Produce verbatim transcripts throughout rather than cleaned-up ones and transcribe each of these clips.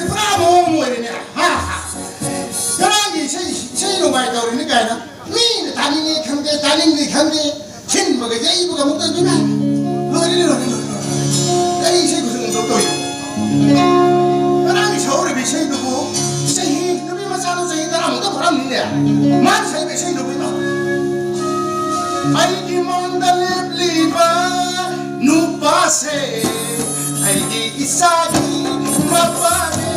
ꯄꯨꯔꯥ ꯃꯑꯣꯡ ꯑꯃ ꯑꯣꯏꯔꯦꯅꯦ꯫ ꯍꯥ? ꯉꯔꯥꯡꯒꯤ ꯏꯁꯩ, ꯏꯁꯩ ꯅꯣꯡꯃꯥꯏ ꯇꯧꯔꯤꯅꯤ ꯀꯥꯏꯅ ꯃꯤꯅ ꯇꯥꯅꯤꯡꯉꯦ ꯈꯪꯗꯦ, ꯇꯥꯅꯤꯡꯗꯦ ꯈꯪꯗꯦ, ꯁꯤꯟꯕꯒ ꯌꯩꯕꯒ ꯑꯃꯨꯛ ꯇꯧꯗꯣꯏꯅꯦ꯫ ꯂꯣꯏꯔꯦ, ꯂꯣꯏꯔꯦ, ꯂꯣꯏꯔꯦ, ꯂꯣꯏꯔꯦ꯫ ꯀꯔꯤ ꯏꯁꯩ ꯈꯨꯁꯨ ꯑꯃꯨꯛ ꯇꯧꯔꯤꯅꯣ? ꯉꯔꯥꯡꯒꯤ ꯁꯛꯍꯧꯔꯤꯕ ꯏꯁꯩꯗꯨꯕꯨ ꯆꯍꯤ, ꯅꯨꯄꯤ ꯃꯆꯥꯗꯣ ꯆꯍꯤ ꯇꯔꯥꯃꯨꯛꯇ ꯐꯥꯔꯝꯅꯤꯅꯦ꯫ ꯃꯥꯅ ꯁꯛꯏꯕ ꯏꯁꯩꯗꯨꯕꯨ ꯏꯃꯥ꯫ ꯑꯩꯒꯤ ꯃꯥꯡꯗ ꯂꯦꯞꯂꯤꯕ ꯅꯨꯄꯥꯁꯦ ꯑꯩꯒꯤ ꯏꯆꯥꯒꯤ ꯃꯄꯥꯅꯦ,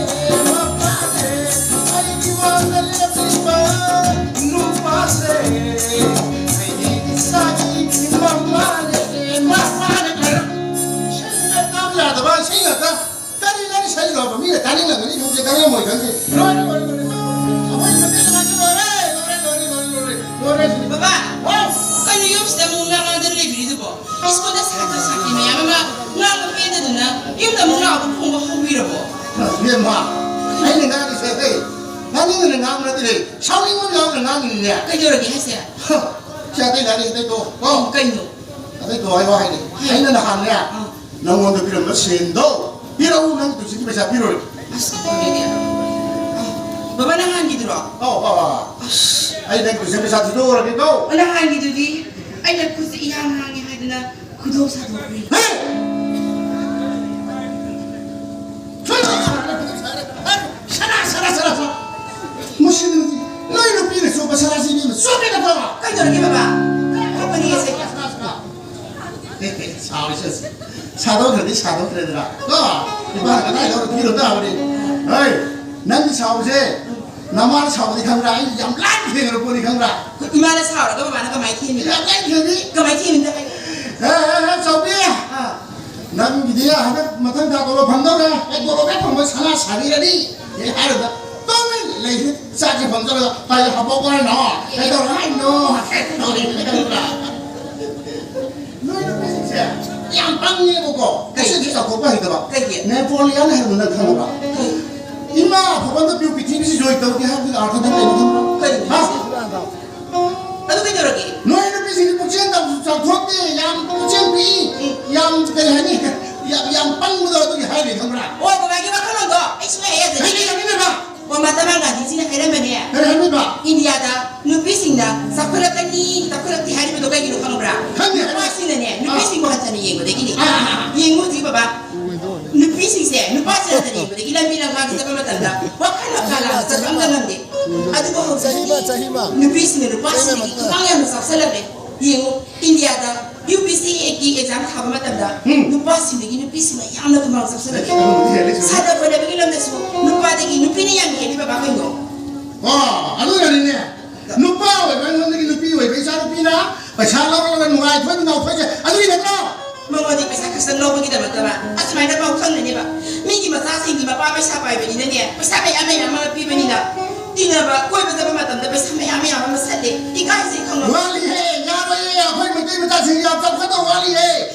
ꯃꯄꯥꯅꯦ꯫ ꯑꯩꯒꯤ ꯃꯥꯡꯗ ꯂꯦꯞꯂꯤꯕ ꯅꯨꯄꯥꯁꯦ ꯑꯩꯒꯤ ꯏꯆꯥꯒꯤ ꯃꯃꯥꯅꯦ, ꯃꯃꯥꯅꯦ꯫ ꯏꯁꯩ ꯉꯥꯛꯇ ꯌꯥꯗꯕ, ꯏꯁꯩ ꯉꯥꯛꯇ꯫ ꯀꯔꯤ ꯂꯩꯔꯤ ꯁꯩꯅꯣꯕ? ꯃꯤꯅ ꯇꯥꯅꯤꯡꯂꯝꯒꯅꯤ ꯈꯪꯗꯦ, ꯇꯥꯅꯤꯡꯉꯝꯃꯣꯏ ꯈꯪꯗꯦ꯫ ꯂꯣꯏꯔꯦ, ꯂꯣꯏꯔꯦ, ꯂꯣꯏꯔꯦ꯫ ꯑꯩꯈꯣꯏ ꯃꯇꯦꯡ ꯑꯃꯁꯨ ꯂꯣꯏꯔꯦ, ꯂꯣꯏꯔꯦ, ꯂꯣꯏꯔꯦ, ꯂꯣꯏꯔꯦ, ꯂꯣꯏꯔꯦ, ꯂꯣꯏꯔꯦ ꯁꯤꯅꯤ꯫ ꯕꯕꯥ! ꯍꯥꯎ! ꯀꯩꯅꯣ ꯌꯨꯝꯁꯤꯗ ꯑꯃꯨꯛ ꯉꯥꯡ ꯉꯥꯡꯗꯅ ꯂꯩꯕꯤꯔꯤꯗꯨꯕꯣ? ꯁ꯭ꯀꯨꯜꯗ ꯁꯥꯇ꯭ꯔ ꯁꯥꯇ꯭ꯔꯤ ꯃꯌꯥꯝ ꯑꯃ ꯉꯥꯡꯕ ꯄꯦꯟꯗꯗꯨꯅ ꯌꯨꯝꯗ ꯑꯃꯨꯛ ꯂꯥꯎꯕ ꯈꯣꯡꯕ ꯍꯧꯕꯤꯔꯕꯣ? ꯏꯕꯦꯝꯃ, ꯑꯩꯅ ꯉꯥꯡꯉꯤꯁꯦ, ꯍꯦ, ꯉꯥꯡꯅꯤꯡꯗꯅ ꯉꯥꯡꯕ ꯅꯠꯇꯦ, ꯁꯥꯎꯅꯤꯡꯕ ꯌꯥꯎꯗꯅ ꯉꯥꯡꯉꯤꯅꯤꯅꯦ꯫ ꯀꯩꯗꯧꯔꯒꯦ ꯍꯥꯏꯁꯦ? ꯍ, ꯁꯤ ꯑꯇꯩ ꯉꯥꯡꯅꯤꯡ ꯑꯇꯩ ꯇꯣꯛꯑꯣ, ꯀꯣ? ꯀꯩꯅꯣ? ꯑꯗꯩ ꯇꯣ ꯍꯥꯏꯕ ꯍꯥꯏꯅꯤ꯫ ꯍꯥꯏ꯫ ꯑꯩꯅ ꯅꯍꯥꯟꯅꯦ, ꯑꯥ꯫ ꯅꯪꯉꯣꯟꯗ ꯄꯤꯔꯝꯕ ꯁꯦꯟꯗꯣ ꯄꯤꯔꯛꯎ, ꯅꯪ ꯇꯨꯏꯁꯟꯒꯤ ꯄꯩꯁꯥ ꯄꯤꯔꯣꯏ꯫ ꯑꯁ, ꯂꯣꯏꯔꯦꯅꯦ꯫ ꯑꯥ, ꯕꯕꯥ ꯅꯍꯥꯟꯒꯤꯗꯨꯔꯣ? ꯑꯧ, ꯑꯧ, ꯑꯧ꯫ ꯑꯁ꯫ ꯑꯩ ꯅꯪ ꯇꯨꯏꯁꯟ ꯄꯩꯁꯥ ꯊꯤꯗꯣꯛꯎꯔꯒꯦꯀꯣ꯫ ꯅꯍꯥꯟꯒꯤꯗꯨꯗꯤ ꯑꯩꯅ ꯈꯨꯠꯁꯦ ꯏꯍꯥꯡ ꯍꯥꯡꯉꯦ ꯍꯥꯏꯗꯅ ꯈꯨꯗꯣꯞ ꯁꯥꯗꯣꯛꯈ꯭ꯔꯦ꯫ ꯍꯦ! ꯁꯅꯥ, ꯁꯅꯥ, ꯁꯅꯥ, ꯁꯅꯥ꯫ ꯃꯁꯤ ꯅꯨꯄꯤ, ꯅꯣꯏ ꯅꯨꯄꯤꯅ ꯆꯣꯞꯄ ꯁꯅꯥꯁꯤ ꯏꯕꯦꯝꯃ ꯆꯣꯞꯄꯦ ꯅꯠꯇ꯭ꯔꯣ? ꯀꯩꯗꯧꯔꯒꯦ ꯕꯕꯥ? ꯀꯞꯀꯅꯤ ꯑꯁꯦ꯫ ꯁꯅꯥ, ꯁꯅꯥ, ꯁꯅꯥ꯫ ꯁꯥꯎꯔꯤꯁꯦ꯫ ꯁꯥꯗꯣꯛꯈ꯭ꯔꯗꯤ ꯁꯥꯗꯣꯛꯈ꯭ꯔꯦꯗꯅ꯫ ꯀꯣ? ꯏꯕꯥꯅ ꯀꯗꯥꯏ ꯂꯧꯔ ꯄꯤꯔꯨ ꯇꯥꯕꯅꯤ? ꯍꯩ, ꯅꯪꯒꯤ ꯁꯥꯎꯕꯁꯦ, ꯅꯃꯥꯅ ꯁꯥꯎꯕꯗꯤ ꯈꯪꯕ꯭ꯔꯥ? ꯑꯩ ꯌꯥꯝ ꯂꯥꯏꯅ ꯊꯦꯡꯅꯔ ꯄꯣꯠꯅꯤ ꯈꯪꯕ꯭ꯔꯥ? ꯏꯃꯥꯅ ꯁꯥꯎꯔꯒ ꯕꯕꯥꯅ ꯀꯃꯥꯏꯅ ꯊꯦꯝꯃꯤꯕ? ꯌꯥꯝ ꯂꯥꯏꯅ ꯊꯦꯝꯃꯤ꯫ ꯀꯃꯥꯏꯅ ꯊꯦꯝꯃꯤꯕ? ꯑꯦ, ꯑꯦ, ꯑꯦ, ꯆꯥꯎꯕꯤ! ꯑꯥ꯫ ꯅꯪꯒꯤꯗꯤ ꯍꯟꯗꯛ ꯃꯊꯪ ꯊꯥ ꯇꯣꯂꯣꯞ ꯐꯪꯗꯧꯔꯦ꯫ ꯍꯦꯛ ꯇꯣꯂꯣꯞ ꯍꯦꯛ ꯐꯪꯕ ꯁꯅꯥ ꯁꯥꯕꯤꯔꯅꯤ꯫ ꯍꯦꯛ ꯍꯥꯏꯔꯨꯕꯗ, ꯇꯨꯃꯤꯟ ꯂꯩꯈ꯭ꯔꯦ꯫ ꯆꯥꯛꯁꯦ ꯐꯪꯗꯧꯔꯒ, ꯀꯥꯏꯗ ꯍꯥꯞꯄꯛꯑꯣ ꯍꯥꯏꯅꯣ? ꯀꯩꯗꯧꯔꯣ ꯍꯥꯏꯅꯣ? ꯍꯦꯛ ꯇꯧꯔꯦ, ꯈꯪꯕ꯭ꯔꯥ? ꯅꯣꯏ ꯅꯨꯄꯤꯁꯤꯡꯁꯦ ꯌꯥꯝ ꯄꯪꯉꯦꯕꯀꯣ꯫ ꯀꯩꯒꯤ? ꯃꯁꯤꯁꯦ ꯆꯥꯎꯊꯣꯛꯄ ꯍꯩꯇꯕ꯫ ꯀꯩꯒꯤ? ꯅꯦꯄꯣꯂꯤꯌꯟ ꯍꯥꯏꯕꯗꯣ ꯅꯪ ꯈꯪꯕ꯭ꯔꯥ? ꯀꯩ? ꯏꯃꯥ ꯑꯐꯕ ꯑꯝꯗ ꯄꯤꯌꯨ, ꯄ꯭ꯔꯤꯊꯤꯕꯤꯁꯤ ꯖꯣꯏ ꯇꯧꯒꯦ ꯍꯥꯏꯕꯗꯨꯒꯤ ꯑꯥꯔꯊ ꯅꯪ ꯀꯩꯅꯣ ꯈꯪꯕ꯭ꯔꯥ? ꯀꯩꯅꯣ? ꯍꯥ? ꯑꯗꯨ ꯀꯩꯗꯧꯔꯒꯦ? ꯅꯣꯏ ꯅꯨꯄꯤꯁꯤꯡꯗꯤ ꯄꯨꯛꯆꯦꯜ ꯌꯥꯝ ꯆꯥꯎꯊꯣꯛꯇꯦ, ꯌꯥꯝ ꯄꯨꯛꯆꯦꯜ ꯄꯤꯛꯏ, ꯌꯥꯝ ꯀꯔꯤ ꯍꯥꯏꯅꯤ? ꯌꯥꯝ, ꯌꯥꯝ ꯄꯪꯕꯗꯣ ꯑꯗꯨꯒꯤ ꯍꯥꯏꯔꯤ ꯈꯪꯕ꯭ꯔꯥ? ꯑꯣ, ꯕꯕꯥꯒꯤ ꯋꯥꯈꯜꯂꯣꯟꯗꯣ ꯑꯩ ꯁꯨꯡꯌꯥ ꯏꯟꯗꯤꯌꯥꯗ ꯅꯨꯄꯤꯁꯤꯡꯅ ꯆꯥꯎꯈꯠꯂꯛꯀꯅꯤ, ꯆꯥꯎꯈꯠꯂꯛꯇꯦ ꯍꯥꯏꯔꯤꯕꯗꯣ ꯀꯩꯒꯤꯅꯣ ꯈꯪꯕ꯭ꯔꯥ? ꯈꯪꯉꯦ, ꯈꯪꯉꯦ꯫ ꯅꯨꯄꯥꯁꯤꯡꯅꯅꯦ, ꯑꯥ꯫ ꯅꯨꯄꯤꯁꯤꯡꯕꯨ ꯍꯟꯊꯅ ꯌꯦꯡꯕꯗꯒꯤꯅꯤ꯫ ꯑꯥ, ꯑꯥ, ꯑꯥ꯫ ꯌꯦꯡꯉꯨ ꯍꯧꯖꯤꯛ ꯕꯕꯥ, ꯅꯨꯄꯤꯁꯤꯡꯁꯦ ꯅꯨꯄꯥꯁꯤꯡ ꯍꯟꯊꯅ ꯌꯦꯡꯕꯗꯒꯤ ꯂꯝꯕꯤ ꯂꯝꯈꯥꯡꯗ ꯆꯠꯄ ꯃꯇꯝꯗ ꯋꯥꯈꯜ ꯃꯈꯥ ꯂꯥꯝꯅ ꯆꯠꯄ ꯑꯝꯇ ꯉꯝꯗꯦ꯫ ꯑꯗꯨꯕꯨ ꯍꯧꯖꯤꯛꯇꯤ ꯆꯍꯤ ꯑꯃ, ꯆꯍꯤ ꯑꯃ꯫ ꯅꯨꯄꯤꯁꯤꯡꯅ ꯅꯨꯄꯥꯁꯤꯡꯗꯒꯤ ꯆꯍꯤ ꯑꯃ꯫ ꯈꯨꯃꯥꯡ ꯌꯥꯝꯅ ꯆꯥꯎꯁꯜꯂꯝꯃꯦ꯫ ꯌꯦꯡꯉꯨ, ꯏꯟꯗꯤꯌꯥꯗ ꯌꯨ ꯄꯤ ꯑꯦꯁ ꯁꯤ ꯑꯦꯒꯤ ꯑꯦꯛꯖꯥꯝ ꯊꯥꯕ ꯃꯇꯝꯗ ꯎꯝ꯫ ꯅꯨꯄꯥꯁꯤꯡꯗꯒꯤ ꯅꯨꯄꯤꯁꯤꯡꯅ ꯌꯥꯝꯅ ꯈꯨꯃꯥꯡ ꯆꯥꯎꯁꯜꯂꯝꯃꯦ꯫ ꯑꯗꯨꯕꯨꯗꯤ ꯍꯦꯜꯂꯦ, ꯆꯨꯝꯃꯤ꯫ ꯁꯥꯟꯅ ꯈꯣꯠꯅꯕꯒꯤ ꯂꯝꯗꯁꯨ ꯅꯨꯄꯥꯗꯒꯤ ꯅꯨꯄꯤꯅ ꯌꯥꯝꯅ ꯍꯦꯜꯂꯤ ꯕꯕꯥ ꯀꯩꯅꯣ꯫ ꯑꯣ, ꯑꯗꯨꯅꯅꯤꯅꯦ꯫ ꯅꯨꯄꯥ ꯑꯣꯏꯕ ꯑꯩꯉꯣꯟꯗꯒꯤ ꯅꯨꯄꯤ ꯑꯣꯏꯕ ꯏꯆꯥꯅꯨꯄꯤꯅ ꯄꯩꯁꯥ ꯂꯧꯔꯒ ꯅꯨꯡꯉꯥꯏꯊꯣꯛꯏ ꯉꯥꯎꯊꯣꯛꯏꯁꯦ꯫ ꯑꯗꯨꯒꯤ ꯅꯠꯇ꯭ꯔꯣ? ꯃꯉꯣꯟꯗ ꯄꯩꯁꯥ ꯈꯛꯇꯪ ꯂꯧꯕꯒꯤꯗꯃꯛꯇ ꯑꯁꯨꯃꯥꯏꯅ ꯄꯥꯎ ꯈꯪꯅꯅꯦꯕ꯫ ꯃꯤꯒꯤ ꯃꯆꯥꯁꯤꯡꯗꯤ ꯃꯄꯥ ꯄꯩꯁꯥ ꯄꯥꯏꯕꯅꯤꯅꯅꯦ, ꯄꯩꯁꯥ ꯃꯌꯥꯝ ꯃꯌꯥꯝ ꯑꯃ ꯄꯤꯕꯅꯤꯅ ꯇꯤꯟꯅꯕ, ꯀꯣꯏꯕ ꯆꯠꯄ ꯃꯇꯝꯗ ꯄꯩꯁꯥ ꯃꯌꯥꯝ ꯃꯌꯥꯝ ꯑꯃ ꯁꯠꯂꯦ꯫ ꯏꯀꯥꯏꯖꯩ ꯈꯪꯉꯕ? ꯋꯥꯠꯂꯤꯍꯦ, ꯌꯥꯔꯣꯏꯌꯦ, ꯑꯩꯈꯣꯏ ꯃꯩꯇꯩ ꯃꯆꯥꯁꯤꯡ ꯌꯥꯝ ꯆꯥꯎꯈꯠꯇꯧ ꯋꯥꯠꯂꯤꯍꯦ꯫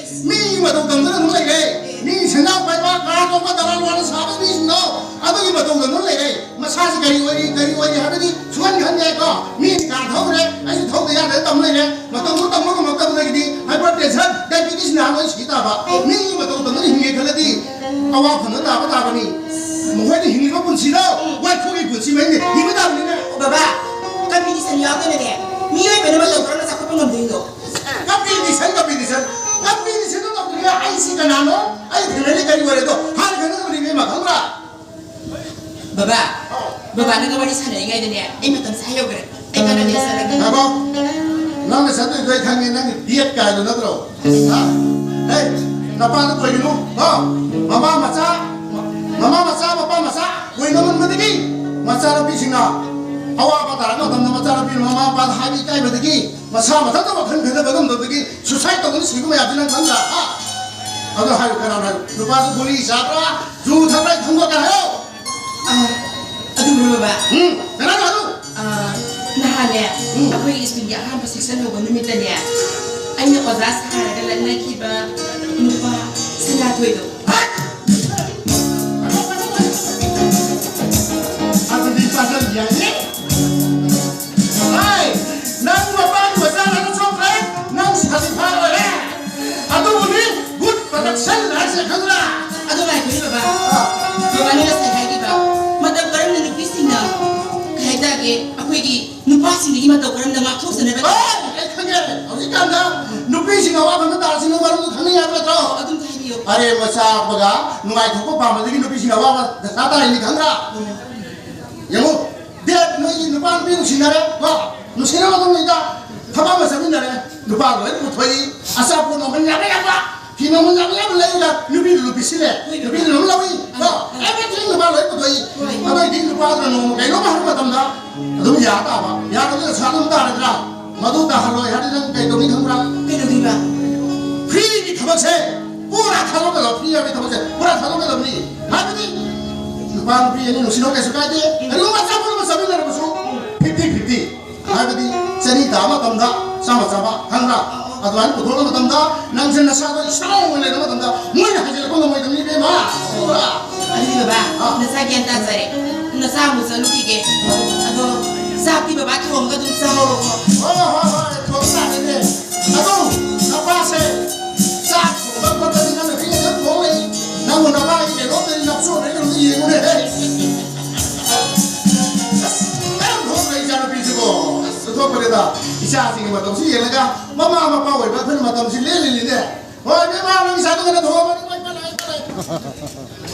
ꯃꯤꯒꯤ ꯃꯇꯧ ꯇꯝꯗꯨꯅ ꯑꯗꯨꯝ ꯂꯩꯔꯦ꯫ ꯃꯤ ꯁꯦꯟꯖꯥꯎ ꯄꯥꯏꯕ, ꯀꯥ ꯇꯧꯕ, ꯗꯂꯥꯜ ꯋꯥꯅ ꯁꯥꯕ ꯃꯤꯁꯤꯡꯗꯣ ꯑꯗꯨꯒꯤ ꯃꯇꯧꯗ ꯑꯗꯨꯝ ꯂꯩꯔꯦ꯫ ꯃꯁꯥꯁꯤ ꯀꯔꯤ ꯑꯣꯏꯔꯤ, ꯀꯔꯤ ꯑꯣꯏꯔꯤ ꯍꯥꯏꯕꯗꯤ ꯁꯨꯡꯍꯟ ꯈꯟꯗꯦꯀꯣ꯫ ꯃꯤ ꯀꯥ ꯊꯧꯔꯦ, ꯑꯩꯁꯨ ꯊꯧꯗ ꯌꯥꯗꯦ ꯇꯝ ꯂꯩꯔꯦ꯫ ꯃꯇꯧꯗꯨ ꯇꯝꯕ ꯉꯝꯃꯛꯇꯕꯗꯒꯤꯗꯤ ꯍꯥꯏꯄꯔ ꯇꯦꯟꯁꯟ, ꯗꯥꯏꯕꯤꯇꯤꯁ ꯅꯥꯕ ꯂꯣꯏ ꯁꯤ ꯇꯥꯕ꯫ ꯃꯤꯒꯤ ꯃꯇꯧ ꯇꯝꯗꯨꯅ ꯍꯤꯡꯒꯦ ꯈꯜꯂꯗꯤ ꯑꯋꯥꯐꯝꯗ ꯇꯥꯕ ꯇꯥꯕꯅꯤ꯫ ꯃꯈꯣꯏꯅ ꯍꯤꯡꯂꯤꯕ ꯄꯨꯟꯁꯤꯗꯣ ꯋꯥꯏꯈꯨꯒꯤ ꯄꯨꯟꯁꯤ ꯃꯍꯤꯡꯅꯤ꯫ ꯍꯤꯡꯕ ꯇꯥꯕꯅꯤꯅꯦ꯫ ꯕꯕꯥ, ꯀꯝꯄꯤꯇꯤꯁꯟ ꯌꯥꯎꯗꯅꯅꯦ ꯃꯤꯑꯣꯏꯕꯅ ꯃꯇꯧ ꯀꯔꯝꯅ ꯆꯥꯎꯈꯠꯄ ꯉꯝꯗꯣꯏꯅꯣ? ꯀꯝꯄꯤꯇꯤꯁꯟ, ꯀꯝꯄꯤꯇꯤꯁꯟ, ꯀꯝꯄꯤꯇꯤꯁꯟꯗꯣ ꯇꯧꯗ꯭ꯔꯤꯉꯩ ꯑꯩꯁꯤ ꯀꯅꯥꯅꯣ? ꯑꯩ ꯊꯦꯡꯅꯔꯤ ꯀꯔꯤ ꯑꯣꯏꯔꯦꯗꯣ ꯍꯥꯟꯅ ꯈꯪꯒꯗꯕꯅꯤ ꯏꯕꯦꯝꯃ, ꯈꯪꯕ꯭ꯔꯥ? ꯕꯕꯥ, ꯕꯕꯥꯅꯒ ꯋꯥꯔꯤ ꯁꯥꯟꯅꯔꯤꯉꯩꯗꯅꯦ ꯑꯩ ꯃꯇꯝ ꯁꯥ ꯌꯧꯈ꯭ꯔꯦ꯫ ꯑꯩ ꯀꯥꯟꯅꯗꯦ ꯆꯠꯂꯒꯦ꯫ ꯉꯥꯏꯈꯣ꯫ ꯅꯪꯅ ꯆꯠꯇꯣꯏꯗꯣ ꯑꯩ ꯈꯪꯉꯦ, ꯅꯪꯒꯤ ꯕꯤ ꯑꯦꯠ ꯀꯥꯏꯗꯣ ꯅꯠꯇ꯭ꯔꯣ? ꯍꯥ? ꯍꯦ, ꯅꯄꯥꯗ ꯀꯣꯏꯒꯅꯨ ꯀꯣ꯫ ꯃꯃꯥ ꯃꯆꯥ, ꯃꯃꯥ ꯃꯆꯥ, ꯃꯄꯥ ꯃꯆꯥ ꯀꯣꯏꯅꯃꯟꯕꯗꯒꯤ ꯃꯆꯥꯅꯨꯄꯤꯁꯤꯡꯅ ꯑꯋꯥꯕ ꯇꯥꯔꯛꯄ ꯃꯇꯝꯗ ꯃꯆꯥꯅꯨꯄꯤꯅ ꯃꯃꯥ ꯃꯄꯥꯗ ꯍꯥꯏꯕ ꯏꯀꯥꯏꯕꯗꯒꯤ ꯃꯁꯥ ꯃꯊꯟꯇ ꯋꯥꯈꯜ ꯈꯟꯊꯕ ꯉꯝꯗꯕꯗꯒꯤ ꯁꯨꯁꯥꯏꯠ ꯇꯧꯗꯨꯅ ꯁꯤꯕ ꯃꯌꯥꯝꯁꯤ ꯅꯪ ꯈꯪꯗ꯭ꯔꯥ? ꯍꯥ? ꯑꯗꯣ ꯍꯥꯏꯌꯨ, ꯀꯅꯥꯅꯣ ꯍꯥꯏꯌꯨ? ꯅꯨꯄꯥꯗꯨ ꯒꯨꯂꯤ ꯆꯥꯕ꯭ꯔꯥ? ꯖꯨ ꯊꯛꯄ꯭ꯔꯥ? ꯈꯪꯗꯣꯛꯀꯦ ꯍꯥꯏꯌꯣ꯫ ꯑ, ꯑꯗꯨꯕꯨꯔꯣ ꯕꯕꯥ? ꯎꯝ, ꯀꯅꯥꯅꯣ ꯍꯥꯏꯌꯨ? ꯑ, ꯅꯍꯥꯟꯅꯦ, ꯎꯝ꯫ ꯑꯩꯈꯣꯏ ꯁ꯭ꯀꯨꯜꯒꯤ ꯑꯍꯥꯟꯕ ꯁꯦꯛꯁꯟ ꯍꯧꯕ ꯅꯨꯃꯤꯠꯇꯅꯦ, ꯑꯩꯅ ꯑꯣꯖꯥ ꯁꯥꯔꯒ ꯂꯛꯅꯈꯤꯕ ꯅꯨꯄꯥ ꯁꯅꯥꯊꯣꯏꯗꯣ꯫ ꯍꯠ! ꯑꯗꯨꯗꯤ ꯄꯥꯖꯜ ꯌꯥꯏꯌꯦ꯫ ꯍꯥꯏ! ꯅꯪ ꯃꯄꯥꯒꯤ ꯃꯆꯥ ꯅꯠꯇ꯭ꯔꯣ? ꯅꯪ ꯁꯥꯗꯤ ꯐꯥꯔꯣꯏꯔꯦ꯫ ꯑꯗꯨꯕꯨꯗꯤ ꯒꯨꯗ ꯄ꯭ꯔꯗꯛꯁꯟ ꯍꯥꯏꯁꯦ ꯈꯪꯕ꯭ꯔꯥ? ꯑꯗꯨ ꯉꯥꯏꯈꯣꯅꯦ ꯕꯕꯥ꯫ ꯑꯥ꯫ ꯕꯕꯥꯅ ꯉꯁꯥꯏ ꯍꯥꯏꯈꯤꯕ ꯃꯇꯧ ꯀꯔꯝꯅ ꯅꯨꯄꯤꯁꯤꯡꯅ, ꯀꯩ ꯍꯥꯏꯇꯥꯔꯦ, ꯑꯩꯈꯣꯏꯒꯤ ꯊꯣꯛꯁꯅꯦꯕ꯫ ꯑꯦ, ꯑꯩ ꯈꯪꯉꯦ꯫ ꯍꯧꯖꯤꯛꯀꯥꯟꯗ ꯅꯨꯄꯤꯁꯤꯡ ꯑꯋꯥꯕ ꯑꯃ ꯇꯥꯔꯁꯤꯅ ꯃꯔꯝꯗꯣ ꯈꯪꯅꯤꯡꯉꯦ ꯍꯥꯏꯕ ꯅꯠꯇ꯭ꯔꯣ? ꯑꯗꯨꯝ ꯍꯥꯏꯕꯤꯌꯨ꯫ ꯑꯔꯦꯝꯕ ꯆꯥꯔꯛꯄꯒ ꯅꯨꯡꯉꯥꯏꯊꯣꯛꯄ ꯄꯥꯝꯕꯗꯒꯤ ꯅꯨꯄꯤꯁꯤꯡ ꯑꯋꯥꯕ ꯗꯁꯥ ꯇꯥꯔꯤꯅꯤ ꯈꯪꯕ꯭ꯔꯥ? ꯎꯝ꯫ ꯌꯦꯡꯉꯨ, ꯗꯦꯠ ꯅꯣꯏꯒꯤ ꯅꯨꯄꯥ ꯅꯨꯄꯤ ꯅꯨꯡꯁꯤꯅꯔꯦ, ꯀꯣ? ꯅꯨꯡꯁꯤꯅꯕ ꯃꯇꯨꯡꯗ ꯊꯕꯛ ꯑꯃ ꯆꯠꯃꯤꯟꯅꯔꯦ, ꯅꯨꯄꯥ ꯂꯣꯏ ꯄꯨꯊꯣꯛꯏ, ꯑꯆꯥꯄꯣꯠ ꯃꯃꯜ ꯌꯥꯝꯕ ꯌꯥꯝꯕ, ꯐꯤ ꯃꯃꯜ ꯌꯥꯝꯕ ꯌꯥꯝꯕ ꯂꯩꯔꯒ ꯅꯨꯄꯤꯗꯨ ꯂꯨꯞꯄꯤꯁꯤꯜꯂꯦ, ꯅꯨꯄꯤꯗꯨꯅ ꯑꯗꯨꯝ ꯂꯧꯏ, ꯀꯣ? ꯑꯥ꯫ Everything ꯅꯨꯄꯥ ꯂꯣꯏ ꯄꯨꯊꯣꯛꯏ꯫ ꯍꯣꯏ꯫ ꯑꯗꯩꯗꯤ ꯅꯨꯄꯥꯗꯨꯅ ꯅꯣꯡꯃ ꯀꯩꯅꯣꯝ ꯍꯥꯏꯕ ꯃꯇꯝꯗ ꯑꯗꯨꯝ ꯌꯥ ꯇꯥꯕ, ꯌꯥꯗꯕꯗ ꯗꯁꯥ ꯑꯗꯨꯝ ꯇꯥꯔꯗ꯭ꯔꯥ? ꯃꯗꯨ ꯇꯥꯍꯜꯂꯣꯏ ꯍꯥꯏꯔꯗꯤ ꯅꯪ ꯀꯩ ꯇꯧꯅꯤ ꯈꯪꯕ꯭ꯔꯥ? ꯀꯩꯗꯧꯗꯣꯏꯕ? Freeꯒꯤ ꯊꯕꯛꯁꯦ ꯄꯨꯔꯥ ꯊꯥꯗꯣꯛꯀꯗꯕ, free ꯍꯥꯏꯕꯒꯤ ꯊꯕꯛꯁꯦ ꯄꯨꯔꯥ ꯊꯥꯗꯣꯛꯀꯗꯕꯅꯤ꯫ ꯍꯥꯏꯕꯗꯤ ꯅꯨꯄꯥ ꯅꯨꯄꯤ ꯑꯅꯤ ꯅꯨꯡꯁꯤꯅꯧ, ꯀꯩꯁꯨ ꯀꯥꯏꯗꯦ꯫ ꯀꯩꯅꯣꯝꯃ ꯑꯆꯥꯄꯣꯠ ꯑꯃ ꯆꯥꯃꯤꯟꯅꯔꯕꯁꯨ fifty fifty꯫ ꯍꯥꯏꯕꯗꯤ ꯆꯅꯤ ꯇꯥꯕ ꯃꯇꯝꯗ ꯆꯥꯝꯃ ꯆꯥꯝꯃ, ꯈꯪꯕ꯭ꯔꯥ? ꯑꯗꯨꯃꯥꯏꯅ ꯄꯨꯊꯣꯛꯄ ꯃꯇꯝꯗ ꯅꯪꯁꯦ ꯅꯁꯥꯗꯣ strong ꯑꯣꯏꯅ ꯂꯩꯕ ꯃꯇꯝꯗ ꯃꯣꯏꯅ ꯍꯥꯏꯖꯤꯜꯂꯛꯄ ꯉꯝꯃꯣꯏꯗꯕꯅꯤ, ꯏꯕꯦꯝꯃ꯫ ꯈꯪꯕ꯭ꯔꯥ? ꯑꯗꯨꯗꯤ ꯕꯕꯥ, ꯑꯥ꯫ ꯅꯆꯥ ꯒ꯭ꯌꯥꯟ ꯇꯥꯖꯔꯦ꯫ ꯅꯆꯥ ꯑꯃꯨꯛ ꯆꯠꯂꯨꯈꯤꯒꯦ꯫ ꯑꯗꯣ ꯆꯥꯛꯇꯤ ꯕꯕꯥ ꯊꯣꯡꯉꯒ ꯑꯗꯨꯝ ꯆꯥꯍꯧꯔꯣꯀꯣ꯫ ꯍꯣꯏ, ꯍꯣꯏ, ꯍꯣꯏ, ꯊꯣꯡ ꯇꯥꯔꯦꯅꯦ꯫ ꯑꯗꯣ ꯅꯄꯥꯁꯦ ꯆꯥꯛ ꯊꯣꯡꯕ ꯈꯣꯠꯄꯗꯤ ꯅꯪꯅ ꯊꯤꯅ ꯑꯗꯨꯝ ꯊꯣꯡ ꯂꯩ꯫ ꯅꯪꯕꯨ ꯅꯄꯥꯒꯤ ꯀꯩꯅꯣꯝꯗꯗꯤ ꯅꯞꯁꯣꯟꯅꯩ ꯀꯩꯅꯣꯝꯗ ꯌꯦꯡꯉꯨꯅꯦ꯫ ꯑꯁ, ꯀꯔꯝ ꯊꯣꯛꯈ꯭ꯔꯦ ꯏꯆꯥꯅꯨꯄꯤꯁꯤꯕꯣ? ꯑꯁ, ꯊꯣꯛꯄꯅꯤꯗ꯫ ꯏꯆꯥꯁꯤꯡꯒꯤ ꯃꯇꯧꯁꯤ ꯌꯦꯡꯂꯒ ꯃꯃꯥ ꯃꯄꯥ ꯑꯣꯏꯕ ꯑꯩꯈꯣꯏꯅ ꯃꯇꯝꯁꯤ ꯂꯦꯜꯂꯤꯅꯤꯅꯦ꯫ ꯍꯣꯏ, ꯏꯕꯦꯝꯃ, ꯅꯪ ꯏꯆꯥꯗꯣ ꯀꯩꯅꯣ ꯊꯣꯡꯉꯝꯃꯅꯤ, ꯃꯩ ꯄꯥꯜꯂꯛꯑꯦ, ꯄꯥꯜꯂꯛꯑꯦ꯫